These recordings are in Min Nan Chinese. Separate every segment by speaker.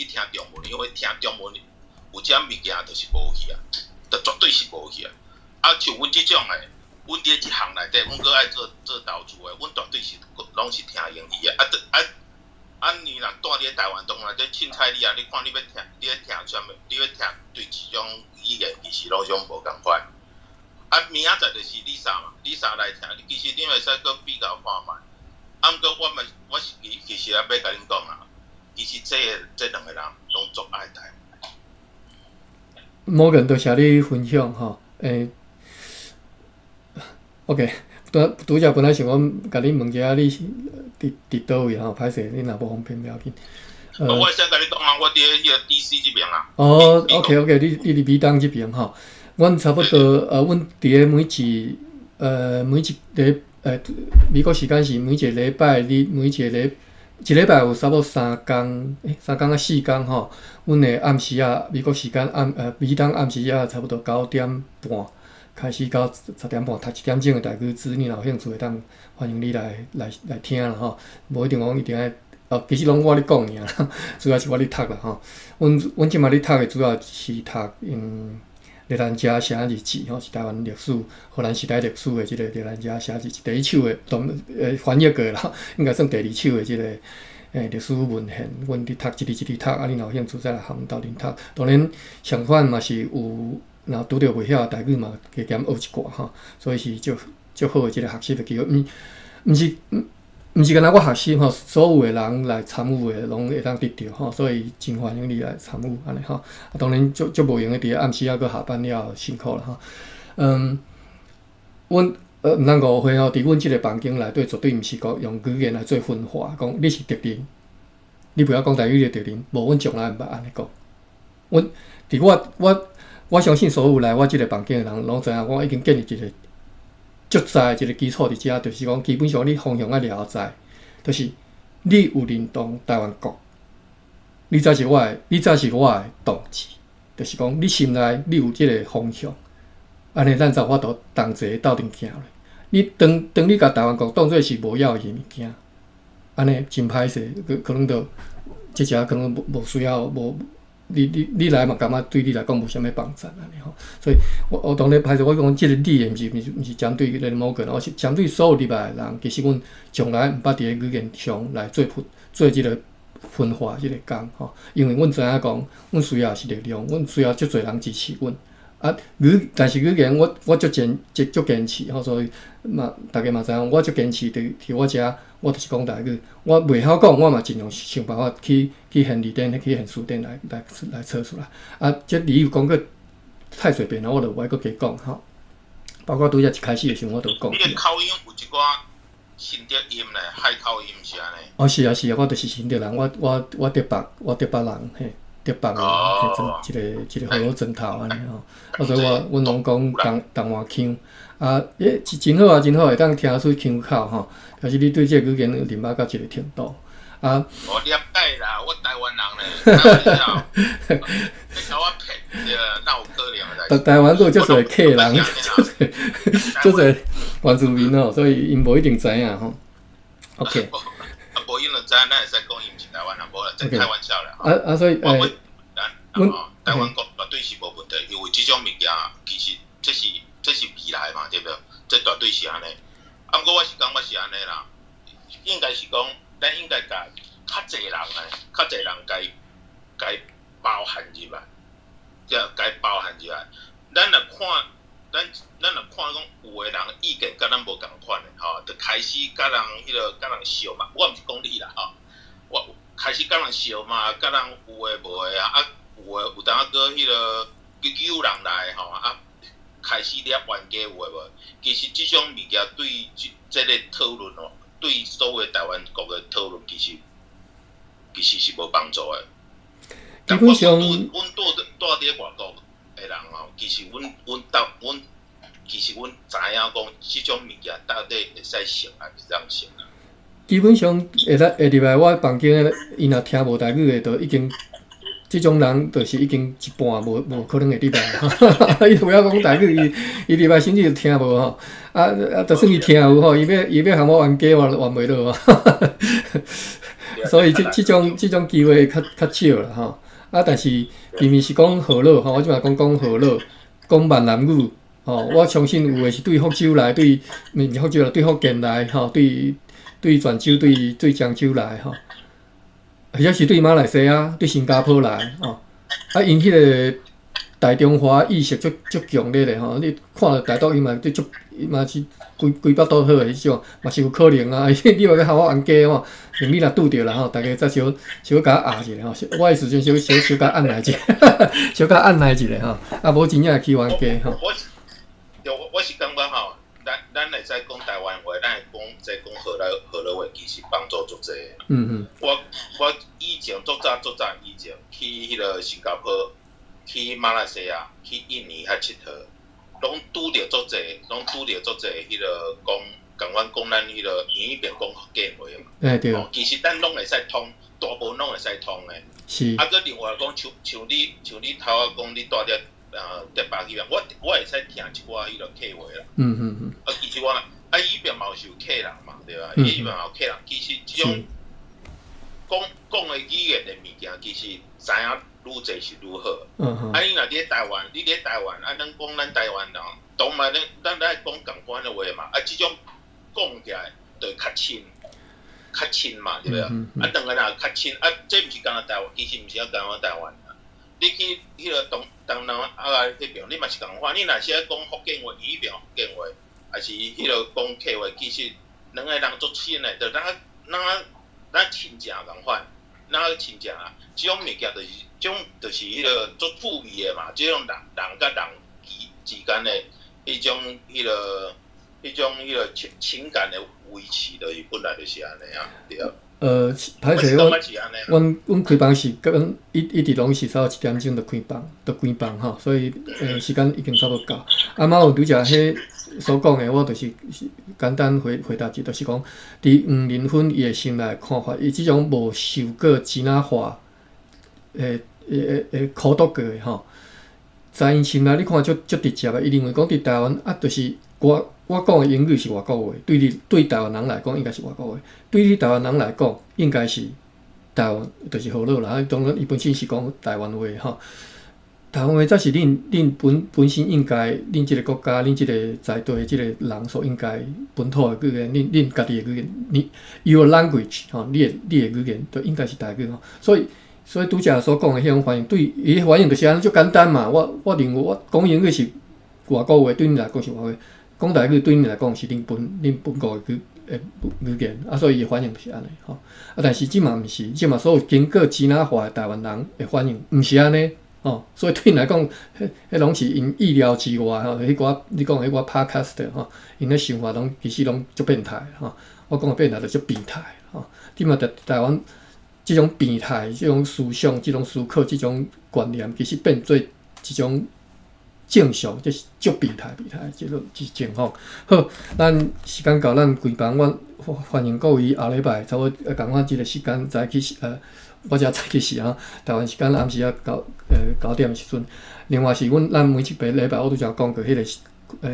Speaker 1: 去聽中文，因為聽中文有遮物件就是無去啊，就絕對是無去啊。啊，像阮這種的，阮佇一行內底，阮閣愛做做投資的，阮絕對是攏是聽英語的。啊，啊啊！你若蹛佇台灣當內底凊彩你啊，你看你欲聽，你欲聽啥物？你欲聽對一種語言，其實攏總無仝款。啊，明仔載就是 Lisa 嘛，Lisa 來聽，其實你會使閣比較看覓。啊，毋過我嘛，我是其實也欲共恁講啊，其實這个這兩个人攏足愛台灣。
Speaker 2: 摩根多謝你分享吼，欸，OK，拄拄才本來想講，共你問一下你是佇佗位吼，歹勢，你若無方便袂要緊。
Speaker 1: 我會使共你講啊，我佇彼個 DC 這邊啊。
Speaker 2: 哦，OK OK，你佇美東這邊吼，阮差不多阮佇咧每一美國時間是每一個禮拜日，每一個禮一禮拜有差不多三工，欸，三工仔四工吼。阮會暗時仔，美國時間暗美東暗時仔差不多9點半開始到10點半，讀一點鐘的台語字，你若有興趣會當歡迎你來聽啦吼。無一定講一定愛哦，其實攏我咧講爾，主要是我咧讀啦吼。阮這馬咧讀的主要是讀熱蘭遮寫日誌吼，是台灣歷史、荷蘭時代歷史的這个熱蘭遮寫日誌，第一手的，當翻譯過啦，應該算第二手的這个歷史文獻。阮佇讀一字一字讀，啊，你若有興趣再來含鬥陣讀。當然，相反嘛是有，若拄著袂曉台語嘛，加減學一寡吼，所以是足足好的這个學習的機會。毋是干焦我學習吼，所有的人來參與的攏會當得著吼，所以真歡迎你來參與按呢吼。啊，當然足足無閒的佇暗時仔閣下班了後辛苦啦吼。阮毋通誤會吼，佇阮這个房間內底絕對毋是講用語言來做分化，講你是敵人，你袂曉講台語就敵人，無，阮從來毋捌按呢講。阮佇我我我相信所有來我這个房間的人攏知影，我已經建立一個足實的一個基礎佇遮，就是講基本上你方向愛了解，就是你有認同台灣國，你才是我的同志，就是講你心內你有這个方向，按呢咱才有法度同齊鬥陣行落。你當當你共台灣國當做是無要的物件，按呢真歹勢，可能就這遮可能無需要無。你來嘛，感覺對你來講無啥物幫助按呢吼，所以我當然歹勢，我講這个你的毋是針對彼个某個人，我是針對所有入來的人。其實阮從來毋捌佇咧語言上來做分做這个分化這个工吼，因為阮知影講，阮需要是力量，阮需要足濟人支持阮。啊，但是語言我足堅足足堅持吼，所以嘛，大家嘛知影，我足堅持佇我遮，我就是講台語。我袂曉講，我嘛盡量想辦法去現字典、去現辭典來查出來。啊，這理由講過太隨便了，我就無愛閣加講吼。包括拄才一開始的時陣，我都講。
Speaker 1: 你的口音有一寡新竹音咧，海口音是按呢？
Speaker 2: 哦，是啊，是啊，我就是新竹人，我台北人嘿。台北的，嘿，一个一个河洛莊頭按呢吼，啊，所以我阮攏講東岸腔，啊，欸，真好啊，真好，會當聽出腔口吼，表示你對這個語言認捌到這个程度，啊。
Speaker 1: 我了解啦，我台灣人咧，你共我騙，對，哪有可能的？
Speaker 2: 台灣閣有足濟客人，足濟足濟原住民吼，所以𪜶無一定知影吼。OK。
Speaker 1: 啊，無𪜶就知影，咱會使講伊毋是台灣人，無啦，這開玩笑啦。
Speaker 2: 啊啊，所以
Speaker 1: 阮台灣國絕對是無問題，因為這種物件其實這是未來嘛，對不對？這絕對是按呢。啊，毋過我是感覺是按呢啦，應該是講，咱應該共較濟人咧，較濟人共包含入來，這共包含入來。咱若看，咱若看講有的人意見佮咱無仝款的吼，就開始佮人彼个佮人相罵。我毋是講你啦吼，我開始佮人相罵，佮人有的無的啊，啊有的有當仔閣彼个去揪人來吼啊，開始掠冤家有的無？其實這種物件對這個討論哦，對所有台灣國的討論，其實是無幫助的。
Speaker 2: 基本上，
Speaker 1: 阮蹛佇外國的人吼，其實阮知影講，這種物件到底會使成抑是怎成啊？
Speaker 2: 基本上會來會入來我房間的，伊若聽無台語的，就已經這種人，就是已經一半無可能會入來。伊袂曉講台語，伊入來甚至就聽無吼。啊啊，就算伊聽有吼，伊欲共我冤家，我冤袂落啊。
Speaker 1: 對。
Speaker 2: 所以這種機會較少啦吼。啊，但是明明是講河洛吼，我這擺講河洛，講閩南語吼，我相信有的是對福州來，對毋是福州來，對福建來吼，對泉州、對漳州來吼，或者是對馬來西亞、對新加坡來吼。啊，𪜶彼個大中華意識足強烈的吼，你看著台獨伊嘛對足，伊嘛是規腹肚好的彼種，嘛是有可能啊。你若欲予我冤家吼，你若拄著啦吼，大家再小共我壓一下吼。我的時陣小共按捺一下，小共按捺一下吼。啊，無真正會去冤家吼。
Speaker 1: 我是感覺吼，咱會使講台灣話，咱會講這講河洛話，其實幫助足濟。我以前足早足早以前去彼個新加坡，去馬來西亞，去印尼遐𨑨迌，攏拄著足濟，攏拄著足濟彼個講，仝款講咱彼個𪜶彼邊講福建話嘛。
Speaker 2: 欸對。
Speaker 1: 其實咱攏會使通，大部分攏會使通的。啊，閣另外講，像你頭仔講，你住佇竹北彼邊，我會使聽一寡彼個客話啦。啊，其實我啊，彼邊嘛是有客人嘛，對吧？彼邊嘛有客人，其實這種講的語言的物件，其實知影愈濟是愈好。啊，你若佇咧台灣，你佇咧台灣，啊，咱講咱台灣人，當然咱愛講仝款的話嘛。啊，這種講起來就會較親，較親嘛，對不對？啊，兩个人較親，啊，這毋是干焦台灣，其實毋是啊，干焦台灣。你去彼個東南亞彼邊，你嘛是仝款。你若是愛講福建話，伊彼邊福建話，還是彼個講客話，其實兩个人足親的，就咱親情仝款，咱親情啊，這種物件就是，這種就是彼個足趣味的嘛，這種人人佮人之間的彼種彼個情感的維持，就是本來就是按呢啊，對啊。
Speaker 2: 歹勢，阮開房是跟一直攏是差不多1點鐘就開放，就關房吼，所以時間已經差不多到。啊，馬有拄才彼所講的，我就是簡單回答者，就是講，佇黃仁勳伊的心內看法，伊這種無受過支那化的苦毒過的吼，在𪜶心內你看足直接的，伊認為講佇台灣啊，就是我講的英語是外國話，對你對台灣人來講應該是外國話，對你台灣人來講應該是台灣就是河洛啦。當然伊本身是講台灣話吼，台灣話才是恁本身應該恁這個國家、恁這個在地的這個人所應該本土的語言，恁家己的語言，你 your language 吼，你的語言都應該是台語吼。所以拄才所講的彼種反應，對伊的反應就是按呢足簡單嘛。我認為我講英語是外國話，對恁來講是外國話。講台語對恁來講是恁本國的語言，啊，所以伊的反應就是按呢吼。啊，但是這馬毋是，這馬所有經過支那化的台灣人的反應毋是按呢吼，所以對𪜶來講，彼攏是𪜶意料之外吼。彼寡你講彼寡 podcast 吼，𪜶的想法攏其實攏足變態吼。我講的變態就是變態吼。這馬台灣這種變態、這種思想、這種思考、這種觀念，其實變做一種正常，這是足變態、變態這種情況。好，咱時間到，咱關房，阮歡迎各位後禮拜差不多仝款這個時間早起我才早起時啊，台灣時間暗時仔9點的時陣。另外是阮咱每一禮拜我拄才講過彼個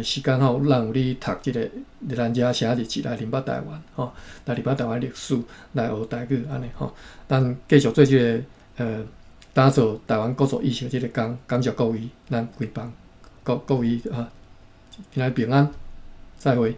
Speaker 2: 時間吼，咱有咧讀這個咱遮寫日誌來認捌台灣吼，來認捌台灣歷史，來學台語按呢吼。咱繼續做這個打造台灣國族意識這個工，感謝各位，咱關房各位啊，今仔平安，再會。